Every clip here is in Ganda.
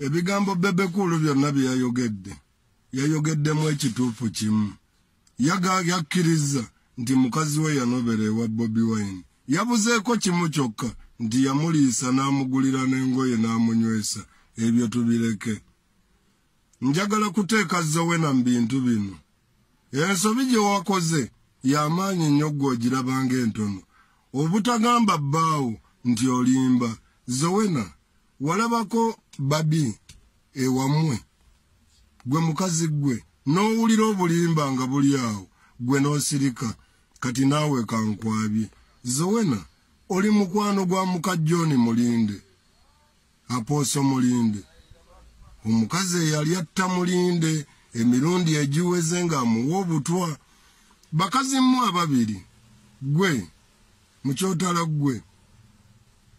Ebigambo Bebe Cool byonna bye yayogedde, yayogeddemu ekituufu kimu. Yakkiriza nti mukazi we yanobera ewa Bobi Wine. Yabuzeeko kimu kyokka nti yamuliisa n'amugulira n'engoye n'amunywesa. Ebyo tubireke. Njagala kuteeka Zowena mu bintu bino. Ensobi gye wakoze y'amaanyi nnyo ggwe ogiraba ng'entono. Obutagamba bbaawo nti olimba. Zowena, walabako babi ewammwe, gwe mukazi gwe, n'owulira obulimba nga buli awo, gwe n'osirika. Kati naawe kankwabye. Zowena, oli mukwano gwa muka John Mulinde, Apostle Mulinde. Omukazi eyali atta Mulinde emirundi egiweze ng'amuwa obutwa. Bakazi mmwe ababiri, gwe mukyotala gwe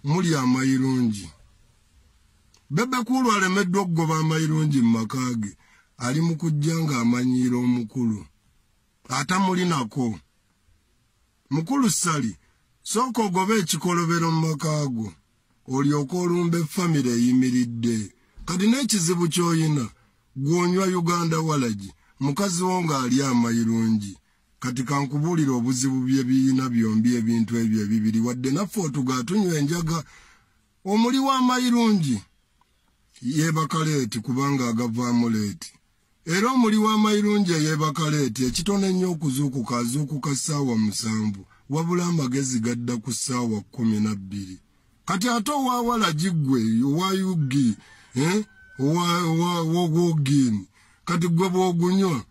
muli amayirungi. Bebe Cool alemeddwa okugoba amayirungi mu maka ge, ali mu kujja ng'amanyiira omukulu atamulinako. Mukulu Ssali, sooka ogobe ekikolobero mu maka go, olyoke olumbe famire eyimiridde. Kati n'ekizibu ky'oyina, gw'onywa Uganda walagi, mukazi wo ng'ali amayirungi. Kati kankubuulire obuzibu bye biyina byombi ebintu ebyo ebibiri, wadde naffe otuga tunywa enjaga. Omuli w'amayirungi yeebaka leeti kubanga agavaamu leeti. Era omuli w'amayirungi eyeebaka leeti ekitono ennyo okuzuukuka azuukuka ssaawa 7, wabula amagezi gadda ku ssaawa 12. Kati ate owa walagi ggwe, owa UG, owa kati ggwe bw'ogunywa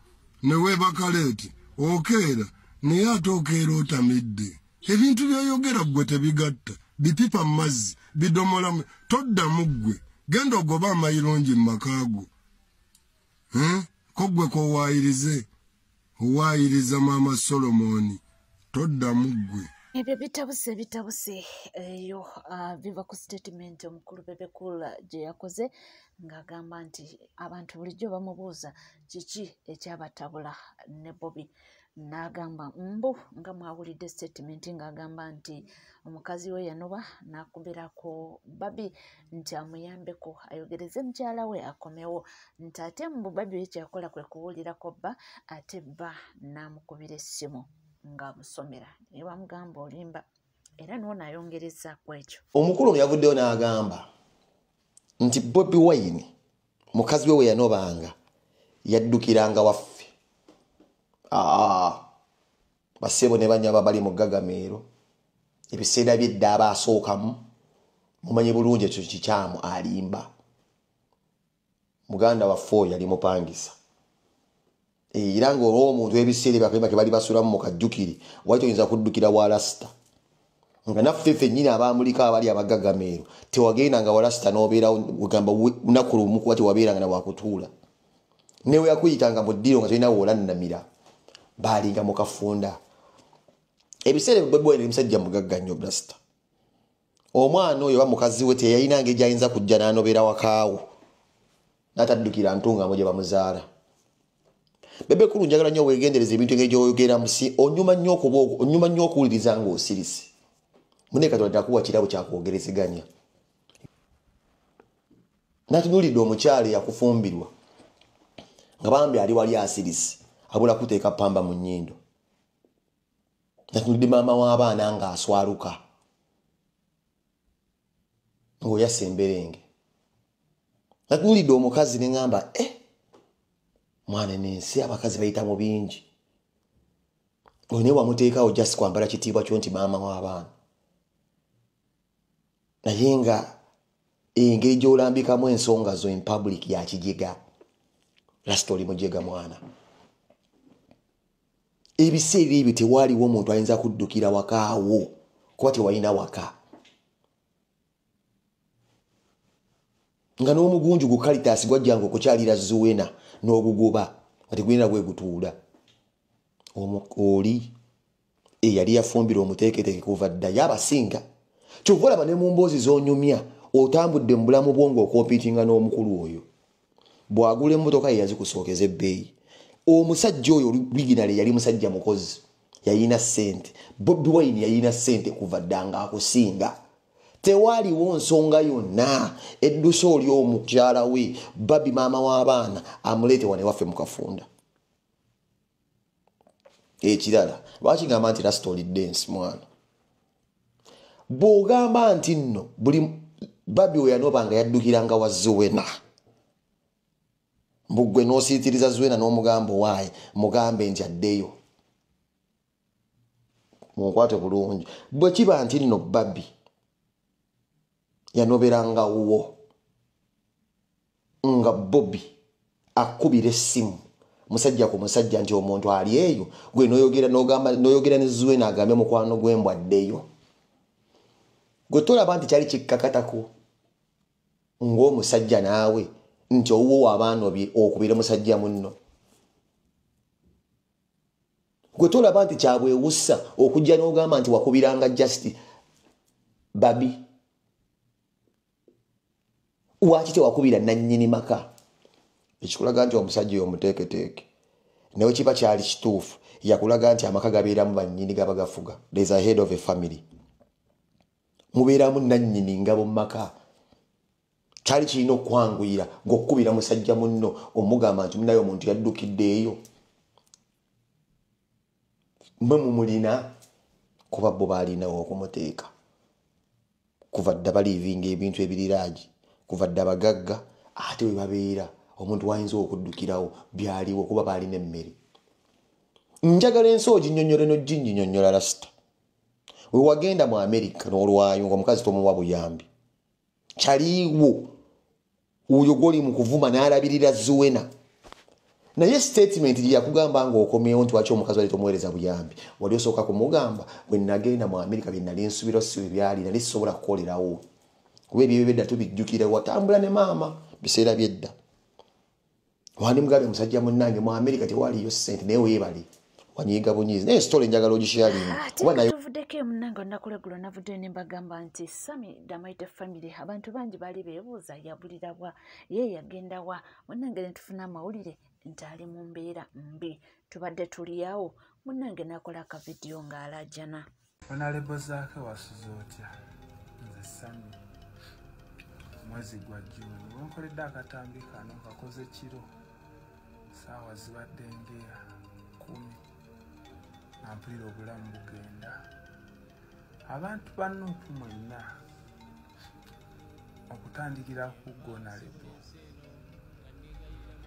ne weebaka leeti okeera, naye ate okeera otamidde. Ebintu by'oyogera ggwe tebigatta, bipipa mu mazzi, bidomolamu, toddamu ggwe. Genda ogobe amayirungi mu maka go. Ko ggwe k'owaayirize, owaayiriza Maama Solomoni, toddamu ggwe. Ebyo bitabuse bitabuse eyo biva ku statement omukulu Bebe Cool gye yakoze ng'agamba nti abantu bulijjo bamubuuza kiki ekyabatabula ne Bobi. N'agamba mbu nga mwawulidde statement ng'agamba nti omukazi we yanoba n'akubirako Babi nti amuyambeko ayogereze mukyala we akomewo, nti ate mbu Babi ye kyakola kwe kuwulirako bba, ate bba n'amukubira essimu ng'amusomera naye bamugamba olimba, era n'ono ayongereza ku ekyo. Omukulu ono yavuddeyo n'agamba nti Bobi Wine mukazi we we yanobanga yaddukiranga waffe. Basebo ne banyaba bali mu Gagameero ebiseera by'edda abaasookamu mumanyi bulungi ekyo kikyamu, alimba. Muganda waffe oyo yali mupangisa. Era ng'olw'omuntu ebiseera ebyo akayimba ke bali basulamu mu kajjukiri, wali toyinza kuddukira wa Lasita. Nga naffe ffennyini abaamuliko abali abagagameero tewagendanga wa Lasita n'obeerawo ogamba lunaku lumu kuba tewabeeranga na wakutuula. Ne we yakuyitanga mu ddiiro nga tolina w'olannamira, baalinga mu kafunda. Ebiseera ebyo Bobi Wine musajja mugagga nnyo Lasita. Omwana oyo oba mukazi we teyalina ngeri gy'ayinza kujja n'anobeera wakaawo, n'ataddukira ntungamo gye bamuzaala. Bebe Cool njagala nnyo weegendereze ebintu engeri gy'oyogeramu, si onyuma nnyo okuba onyuma nnyo okuwuliriza ng'osirise. Munne Katonda takuwa kirabo kya kwogerezeganya. Natunuulidde omukyala eyakufumbirwa nga bambi ali wali asirise, abula kuteeka ppamba mu nnyindo. Natunuulidde maama w'abaana ng'aswaluka ng'oyasa emberenge. Natunuulidde omukazi ne ŋŋamba, mwana n'ensi abakazi bayita mu bingi. Oyo naye wamuteekawo just kwambala kitiibwa kyo nti maama w'abaana. Naye nga engeri gy'olambikamu ensonga zo in public ya kijega. Lasita oli mujega mwana. Ebiseera ebyo tewaaliwo omuntu ayinza kuddukira wakaawo kuba tewalina waka. Nga n'omugunju gu Caritas gwajjanga okukyalira Zuwena n'ogugoba nga tegulina gwe gutuula. Oli eyali yafumbira omuteeketeeke kuva dda y'abasinga. Kyova olaba ne mu mboozi z'onyumya otambudde mu bulamu bwo ng'okompiitinga n'omukulu oyo. Bw'agula emmotoka ye yazikusookeza ebbeeyi. Omusajja oyo originally yali musajja mukozi, yalina ssente. Bobi Wine yalina ssente kuva dda ng'akusinga. Tewaliwo nsonga yonna eddusa oli omukyala we Barbie maama w'abaana amuleete wano ewaffe mu Kafunda. Ekirala lwaki ngamba nti Rasta olidde ensi mwana, bw'ogamba nti nno buli Barbie we yanobanga yaddukiranga wa Zuena, mbugwe n'osiitiriza Zuena n'omugamba waaye mugambe nti addeyo, munkwate bulungi. Bwe kiba nti nno Barbie yanoberanga wuwo nga Bobi akubira essimu musajja ku musajja nti omuntu ali eyo, gwe n'oyogera n'ogamba n'oyogera ne Zuena agambe mukwano gwe mbw addeyo, gwe tolaba nti kyali kikkakatako ng'omusajja naawe nti owuwo abaana okubira musajja munno. Gwe tolaba nti kyabwewussa okujja n'ogamba nti wakubiranga just Barbie, waki tewakubira nannyini maka? Ekikulaga nti omusajja oyo omuteeketeeke, naye kiba kyali kituufu yakulaga nti amaka gabeeramu bannyini gaba gafuga. There is a head of a family, mubeeramu nannyini ngabo mu maka. Kyali kirina okwanguyira ng'okukubira musajja munno omugamba nti munaye omuntu yaddukidde eyo, mmwe mumulina kuba bo baalinawo okumuteeka. Kuva dda baliivinga ebintu ebiriraagi, kuva dda bagagga, ate we babeera omuntu wayinza okuddukirawo byaliwo kuba baalina emmere. Njagala ensi oginnyonnyole n'oginnyonnyola Rasta. We wagenda mu Amerika n'olwayo ng'omukazi tomuwa buyambi, kyaliwo oyo gw'oli mu kuvuma n'alabirira Zuena. Naye statement gye yakugamba ng'okomyewo nti waki omukazi wali tomuweereza buyambi, wali osooka kumugamba bwe nagenda mu Amerika bye nali nsuubira si bwe byali, nali sisobola kukolerawo kuba ebyo byedda tubijjukira, watambula ne maama biseera byedda. Wandi mugabe musajja munnange mu Amerika tewaliyo ssente, naye weebale wanyiiga bunyiizi, naye story njagala ogisharinga. Ate kuba nayo tuvuddeko munnange olunaku lweggulo navuddeyo ne mbagamba nti Sammy Damaite family abantu bangi baali beebuuza yabulira wa, ye yagenda wa. Munnange ne tufuna amawulire nti ali mu mbeera mbi, tubadde tuli awo munnange n'akola akavidiyo ng'alaajana. Honorable Zaake wasuze otya? Nze Sammy, mwezi gwa June wenkoledde akatambi kano kakoze kiro, saawa zibadde ngera 10, nga mpulira obulamu bugenda. Abantu ba Nuupu mwenna okutandikira ku Honorable,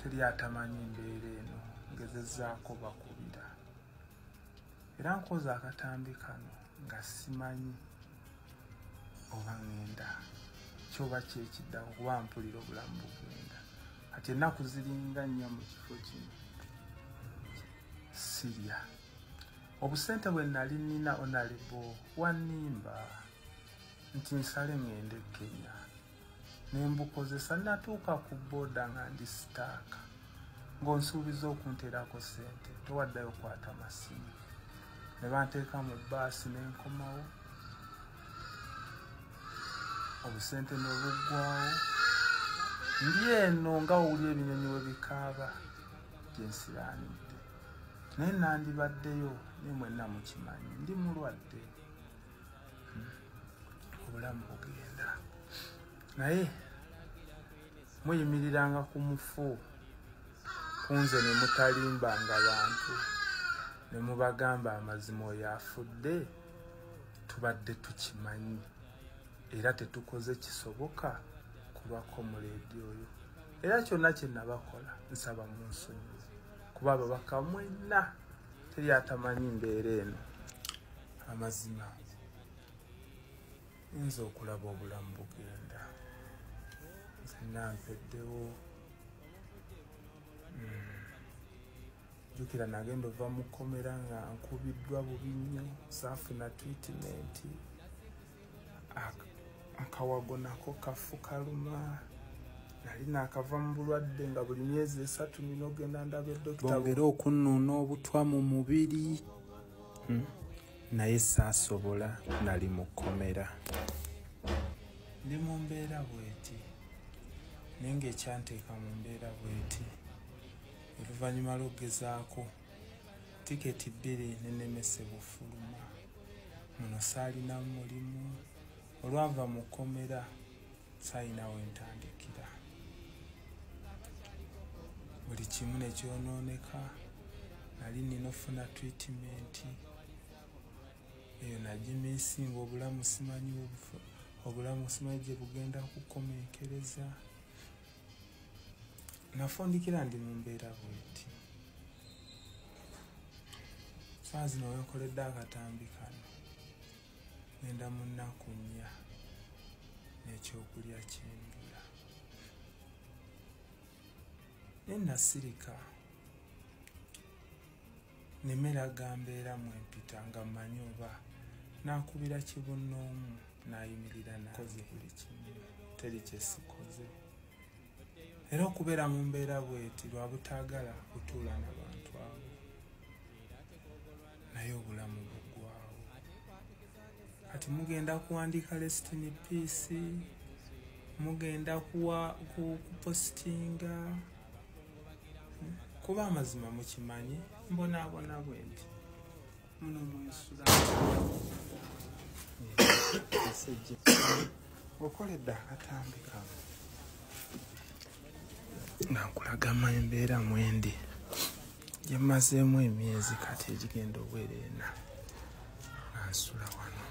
teri atamanyi mbeera eno, ngezezzaako bakubira. Era nkoze akatambi kano nga simanyi oba ŋŋenda kyoba kyekiddako kuba mpulira obulamu bugenda. Kati ennaku ziringa nnya mu kifo kino sirya. Obusente bwe nali nnina Honorable wannimba nti nsale ŋŋende e Kenya, ne mbukozesa. Natuuka ku booda nga ndi sitaaka, ng'onsuubiza okunteerako ssente, towaddayo kwata masimu. Ne banteeka mu bbaasi ne nkomawo, obusente ne buggwawo. Ndi eno nga owulira ebinyonyi we bikaaba gye nsiraanidde, naye nandibaddeyo naye mwenna mukimanyi ndi mulwadde, obulamu bugenda. Naye muyimiriranga ku mufu kunze ne mutalimbanga bantu ne mubagamba amazima oyo afudde, tubadde tukimanyi era tetukoze kisoboka kulwako muleedi oyo. Era kyonna kye nabakola nsaba munsonyiwe kuba ababaka mwenna teri atamanyi mbeera eno. Amazima nza okulaba obulamu bugenda, nzenna mpeddewo. Jjukira nagenda ova mu kkomera nga nkubiddwa bubi nnyo, saafuna treatment, akawago nako kafu kaluma. Nali naakava mu bulwadde nga buli myezi 3 nina ogenda ndaba dokita bongere okunnuuna obutwa mu mubiri, naye saasobola, nali mu kkomera. Ndi mu mbeera bw'eti, naye ng'ekyanteeka mu mbeera bw'eti oluvannyuma lw'okugezaako tiketi 2 ne nnemesebwa ofuluma. Muno saalina mulimu, Olwava mu kkomera saalina we ntandikira. Buli kimu ne kyonooneka, nali nnina okufuna treatment eyo nagimisinga, obulamu simanyi gye bugenda kukomenkereza. Nafundikira ndi mu mbeera bweti. Ssaawa zino we nkoledde akatambi kano ngenda mu nnaku nnya n'ekyokulya kimbula. Naye nasirika nemeraga mbeera mwe mpita nga mmanyi oba naakubira kibunnoomu n'ayimirira nakoze buli kimu, teri kye sikoze. Era okubeera mu mbeera bweti lwa butaagala kutuula na bantu abo, naye obulamu buggwaawo. Kati mugenda kuwandiika rest in peace, mugenda kupositinga, kuba amazima mukimanyi mbonaabona bwe nti muno mwensula. Okoledde akatambi kano nga nkulagama embeera mwendi gye mmazeemu emyezi kati egigenda obwera ena nga nsula wano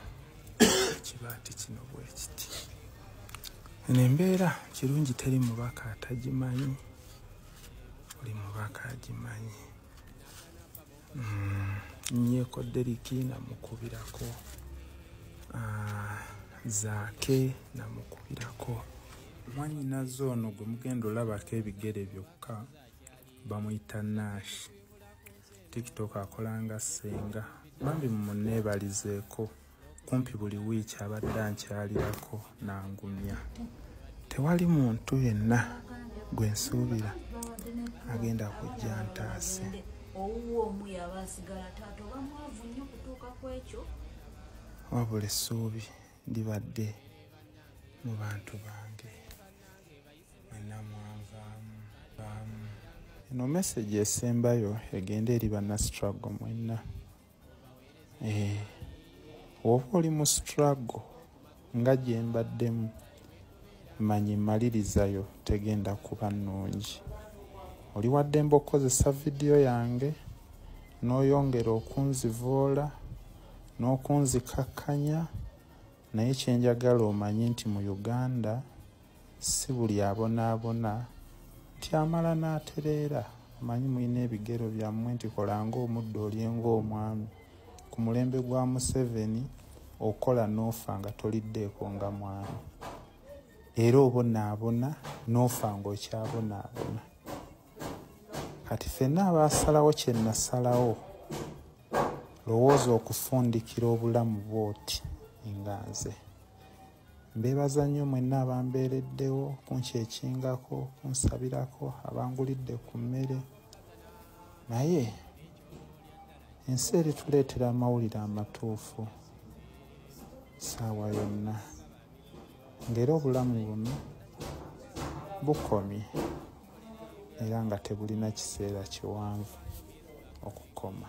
ekibaati kino bwe kiti. Eno embeera kirungi teri mubaka atagimanyi, buli mubaka agimanyi. Nnyeko Deriki namukubirako, Zaake namukubirako. Mwannyinaze ono gwe mugenda olabako ebigere byokka bamuyita Nash. TikTok akola nga ssenga. Bambi mmunneebalizeeko, kumpi buli wiiki abadde ankyalirako n'angumya. Tewali muntu yenna gwe nsuubira agenda kujja ntaase. Wabula essuubi libadde mu bantu bange mwenna mwanvaamu. Eno message esembayo egenda eri banna struggle mwenna. Oba oli mu struggle nga gye mbaddemu, manyi malirizayo tegenda kuba nnungi. Oli waddembe okukozesa vidiyo yange n'oyongera okunzivoola n'okunzikakkanya, naye kye njagala omanye nti mu Uganda si buli abonaabona nti amala n'atereera. Omanyi mulina ebigero byammwe nti kola ng'omuddo olye ng'omwami. Ku mulembe gwa Museveni okola n'ofa nga toliddeeko nga mwami, era obonaabona n'ofa ng'okyabonaabona. Kati ffenna abaasalawo kye nasalawo, lowooza okufundikira obulamu bw'oti nga nze. Mbeebaza nnyo mwenna abambeereddewo, kunkyekingako, kunsabirako, abangulidde ku mmere. Naye ensi erituleetera amawulire amatuufu ssaawa yonna, ng'era obulamu buno bukomye era nga tebulina kiseera kiwanvu okukoma.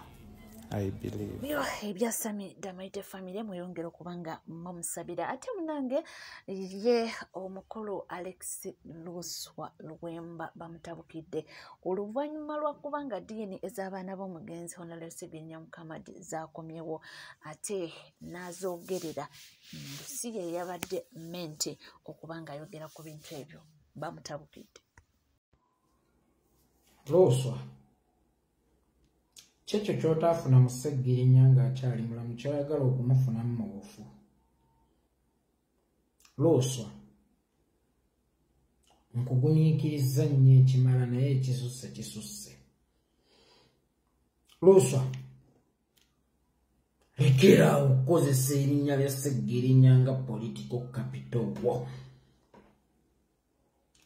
I believe. Ebya Sammy Damaite family mweyongera okubanga mumusabira. Ate munange ye omukulu Alex Luswa Luwemba bamutabukidde oluvannyuma lwa kubanga DNA ez'abaana b'omugenzi Honorable Ssegirinya Mukama zaakomyewo ate n'azoogerera si ye yabadde mente okubanga ayogera ku bintu ebyo bamutabukidde. Luswa, kyekyo ky'otaafuna mu Ssegirinya ng'akyali mulamu ky'oyagala okumufunamu mu bufu. Luswa, nkugumiikiriza nnyo ekimala naye ekisusse kisusse. Luswa, lekera okukozesa erinnya lya Ssegirinya nga political capital wo.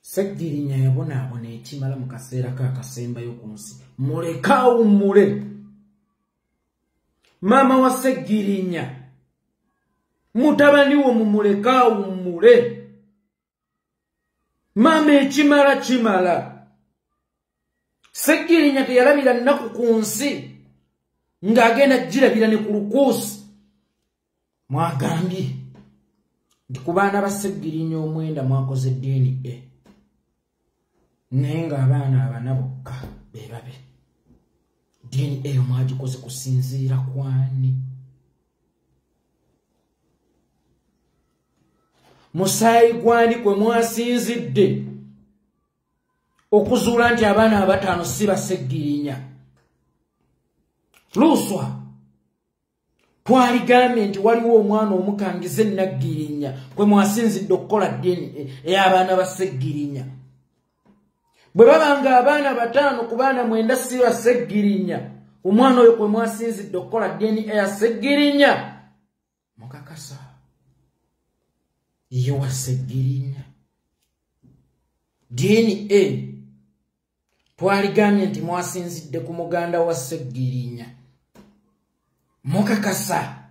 Ssegirinya yabonaabona ekimala mu kaseera k'akasembayo ku nsi. Muleke awummule. Maama wa Ssegirinya, mutabani wo mumuleke awummule. Maama ekimala kimala. Ssegirinya teyalabira nnaku ku nsi ng'agenda girabira ne ku lukuusi. Mwagambye Nti ku baana ba Ssegirinya 9 mwakoze DNA. Naye ng'abaana abana bokka be babe. DNA mwagikoze kusinziira kwani? Musaayi gwani gwe mwasinzidde okuzuula nti abaana abataano si ba Ssegirinya? Luswa twaligambye nti waliwo omwana omukangize Naggirinya gwe mwasinzidde okukola DNA ey'abaana ba Ssegirinya. Bwe babanga abaana 5 ku baana 9 si ba Ssegirinya, omwana oyo gwe mwasinzidde okukola DNA ya Ssegirinya, mukakasa ye wa Ssegirinya. DNA twaligambye nti mwasinzidde ku muganda wa Ssegirinya, mukakasa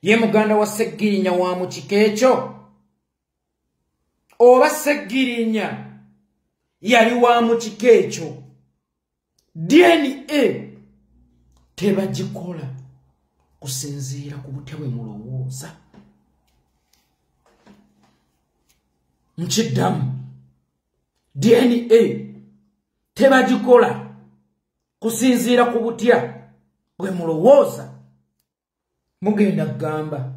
ye muganda wa Ssegirinya wa mu kika ekyo, oba Ssegirinya yali wa mu kika ekyo. DNA tebagikola kusinziira ku butya bwe mulowooza. Nkiddamu, DNA tebagikola kusinziira ku butya bwe mulowooza. Mugenda kugamba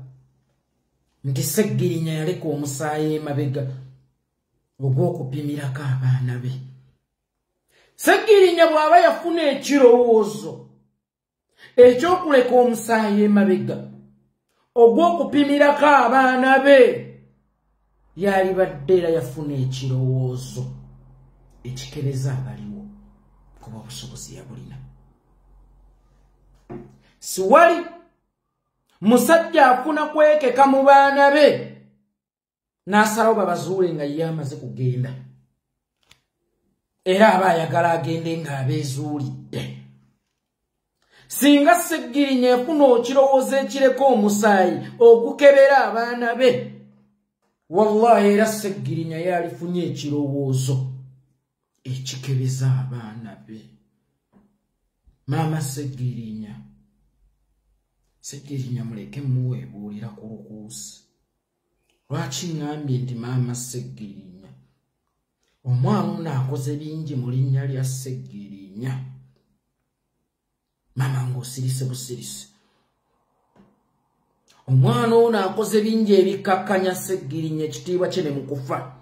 nti Ssegirinya yaleka omusaayi emabega ogw'okupimirako abaana be. Ssegirinya bw'aba yafuna ekirowoozo ekyokuleka omusaayi emabega ogw'okupimirako abaana be, yalibadde era yafuna ekirowoozo ekikebeza abaliwo kuba obusobozi yabulina. Siwali musajja afuna kwekeka mu baana be n'asalawo babazuule nga ye amaze kugenda, era aba ayagala agende ng'abeezuulidde. Singa Ssegirinya efuna ekirowoozo ekireka omusaayi ogukebera abaana be, wallahi era Ssegirinya yalifunye ekirowoozo ekikebeza abaana be. Maama Ssegirinya, Ssegirinya muleke muweebuulira ku lukuusi. Lwaki ŋŋambye nti maama Ssegirinya? Omwana ono akoze bingi mu linnya lya Ssegirinya. Maama ng'osirise busirise. Omwana ono akoze bingi ebikkakkanya Ssegirinya ekitiibwa kye ne mu kufa.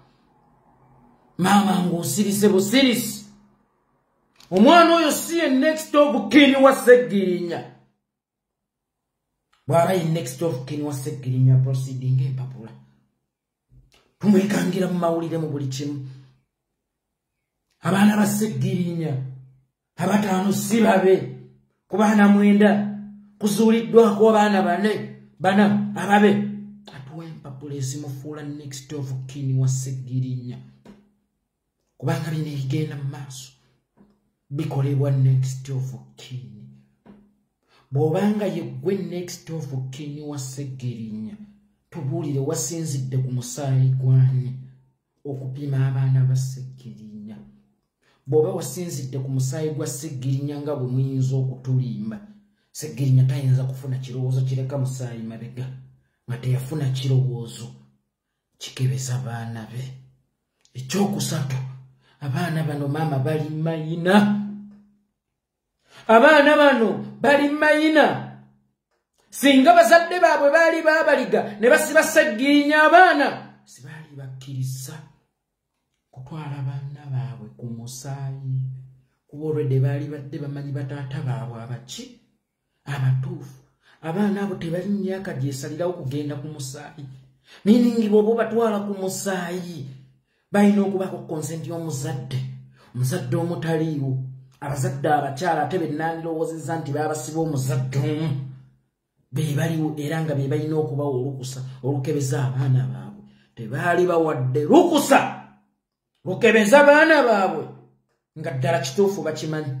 Maama ng'osirise busirise. Omwana oyo si ye next of kin wa Ssegirinya. Bw'aba ye next of kin wa Ssegirinya, proceeding empapula tumwekangira mu mawulire mu buli kimu. Abaana ba Ssegirinya 5 si babe, ku baana 9 kuzuuliddwako abaana 4 ababe. Atuwa empapula ezimufuula next of kin wa Ssegirinya, kubanga bino ebigenda mu maaso bikolebwa next of kin. Bw'obanga ye ggwe next of kin wa Ssegirinya, tubuulire wasinzidde ku musaayi gwani okupima abaana ba Ssegirinya. Bw'oba wasinzidde ku musaayi gwa Ssegirinya nga bwe muyinza okutulimba, Ssegirinya tayinza kufuna kirowoozo kireka musaayi mabega nga teyafuna kirowoozo kikebeza baana be. Ekyokusatu, abaana bano maama bali mayina. Abaana bano bali mayina. Singa bazadde baabwe baali baabaliga ne basiba Ssegirinya, abaana sibaali bakkiriza kutwala baana baabwe ku musaayi, kuba olwedde baali badde bamanyi bataata baabwe abaki abatuufu. Abaana abo tebali myaka gyesalirawo kugenda ku musaayi, meaning bw'oba obatwala ku musaayi balina okubaako consent y'omuzadde, omuzadde omutaliiwo. Abazadde abakyala ate be nandirowoozezza nti baabasiba omuzadde omu be baliwo era nga be balina okubawa olukusa olukebeza abaana baabwe. Tebaali bawadde lukusa lukebeza abaana baabwe nga ddala kituufu bakimanyi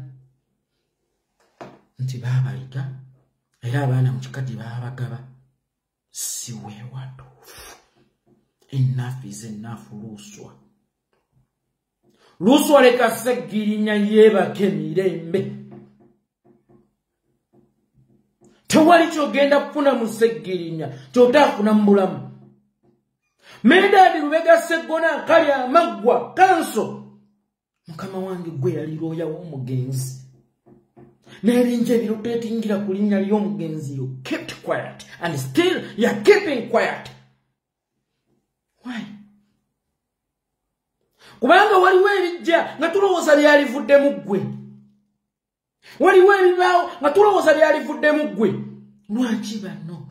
nti baabaliga, era abaana mu kika gye baabagaba si weewatuufu. Enough is enough. Luswa, Luswa leka Ssegirinya yeebake mirembe. Tewali ky'ogenda kufuna mu Ssegirinya ky'otaafuna mu bulamu. Medadi Lubega Sseggona kali amaggwa kanso, mukama wange gwe yali looya w'omugenzi, n'ebinja ebiroteetingira ku linnya ly'omugenzi. You kept quiet and still you are keeping quiet. Why? Kubanga waliwo ebijja nga tulowooza byalivuddemu ggwe, waliwo ebibaawo nga tulowooza byalivuddemu ggwe. Lwaki bano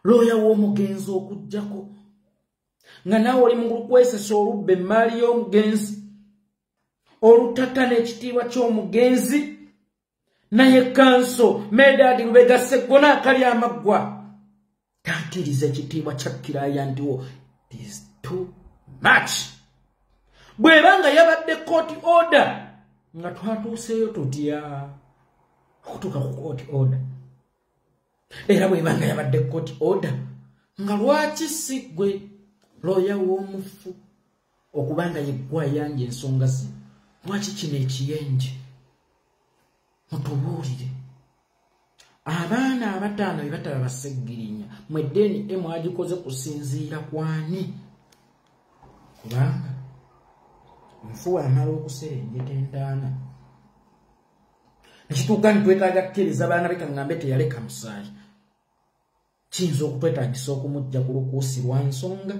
looya w'omugenzi okuggyako nga naawe oli mu kwesesa olubba emmaali y'omugenzi, olutata n'ekitiibwa ky'omugenzi, naye kanso Medadi Lubega Sseggona akali amaggwa takkiriza ekitiibwa kya client wo. It is too much. Bw'eba nga yabadde court order, nga twatuuseeyo tutya okutuuka ku court order? Era bw'eba nga yabadde court order, nga lwaki si ggwe looya w'omufu okubanga yeggwe ayanja ensonga zino? Lwaki kino ekiyenje? Mutubuulire. Abaana abataano be bataba Bassegirinya, mwe DNA mwagikoze kusinziira kwani? Kubanga nfu amala okuserengeta entaana nekituuka nti twetaaga kkiriza baana be, kaŋŋambe teyaleka musaayi, kiyinza okutwetaagisa okumujja ku lukuusi lwa nsonga.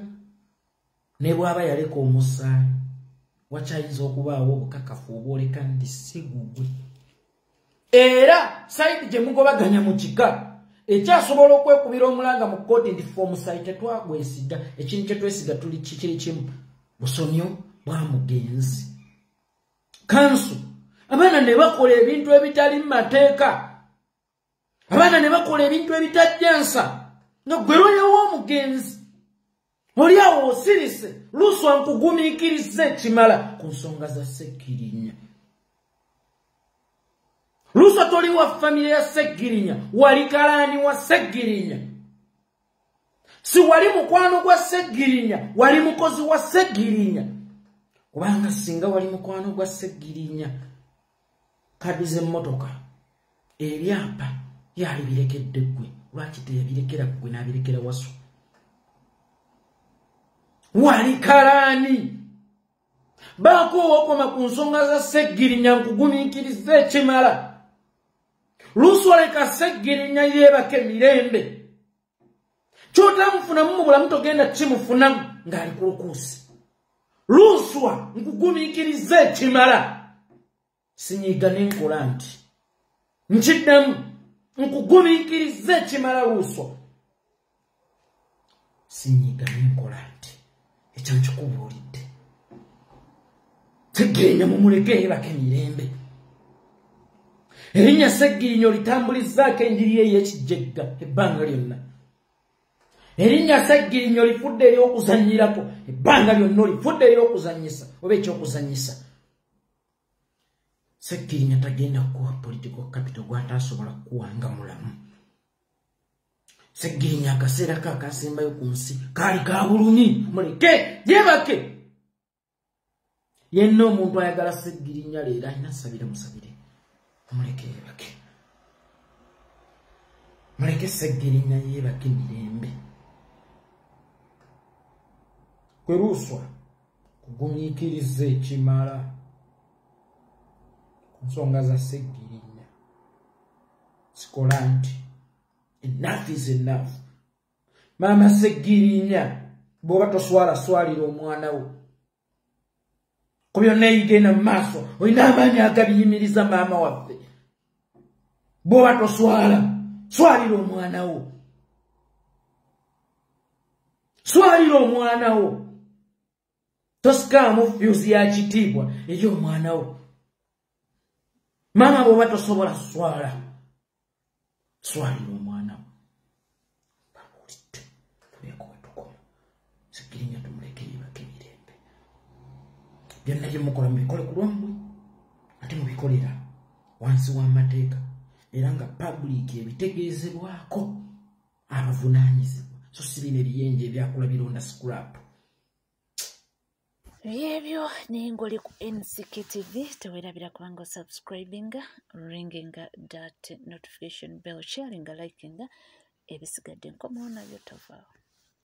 Ne bw'aba yaleka omusaayi, wakyayinza okubaawo obukakafu obwoleka nti si gugwe. Era side gye mugobaganya mu kika ekyasobola okwekubira omulanga mu kkooti nti ffe omusaayi tetwagwesiga, ekintu kye twesiga tuli kikiri kimu, busomyo bwa mugenzi. Kanso abaana ne bakola ebintu ebitali mu mateeka, abaana ne bakola ebintu ebitajjansa, nga gwe looya w'omugenzi oli awo osirise. Luswa, nkugumiikiriza ekimala ku nsonga za Sseggirinya. Luswa, toli wa famire ya Seggirinya, wali kalaani wa Seggirinya, si wali mukwano gwa Seggirinya, wali mukozi wa Seggirinya. Kubanga singa wali mukwano gwa Seggirinya, kadi z'emmotoka, ebyapa yali birekedde ggwe. Lwaki teyabirekera ggwe n'abirekera Wasu? Wali kalaani. Baako wokoma ku nsonga za Seggirinya, nkugumiikiriza ekimala. Luswa, leka Seggirinya yeebake mirembe. Kyotamufunamu mu bulamu togenda kimufunamu ng'ali ku lukuusi. Luswa, nkugumiikiriza ekimala. Sinyiga nenkola nti nkiddamu, nkugumiikiriza ekimala. Luswa, sinyiga nenkola nti ekyo nkikubuulidde. Seggirinya mumuleke yeebake mirembe. Erinnya Seggirinya olitambulizaako enjiri ye ey'ekijjegga ebbanga lyonna. Erinnya Seggirinya olifudde ery'okuzannyirako ebbanga lyonna, olifudde ery'okuzannyisa oba ekyokuzannyisa. Seggirinya tagenda kukuwa political capital gw'ataasobola kukuwanga mulamu. Seggirinya akaseera ke akasembayo ku nsi kaali ka bulumi, muleke yeebake. Yenna omuntu ayagala Seggirinya leero alina sabira, musabire, muleke yeebake, muleke Seggirinya yeebake mirembe. Kwe Luswa, kugumiikiriza ekimala ku nsonga za Seggirinya. Sikola nti enough is enough. Maama Seggirinya, bw'oba toswala, swalira omwana wo. Ku byonna ebigenda mu maaso olina amaanyi agabiyimiriza. Maama waffe, bw'oba toswala, swalira omwana wo, swalira omwana wo. Tosikaamu fuse ya kitiibwa eri omwana wo. Maama, bw'oba tosobola swala, swalira omwana wo. Babuulidde, tubeeko wetukoma. Seggirinya tumuleke yebake mirembe. Byonna bye mukola mubikole ku lwammwe, ate mubikolera wansi w'amateeka, era nga public ebitegeezebwako abavunaanyizibwa, so si bino ebiyenje ebyakula bironda scrap. Byebyo, naye ng'oli ku NCK TV, teweerabira kubanga osubscribinga, ringinga that notification bell, sharinga, likinga. Ebisigadde nkomawo nabyo, tovaawo.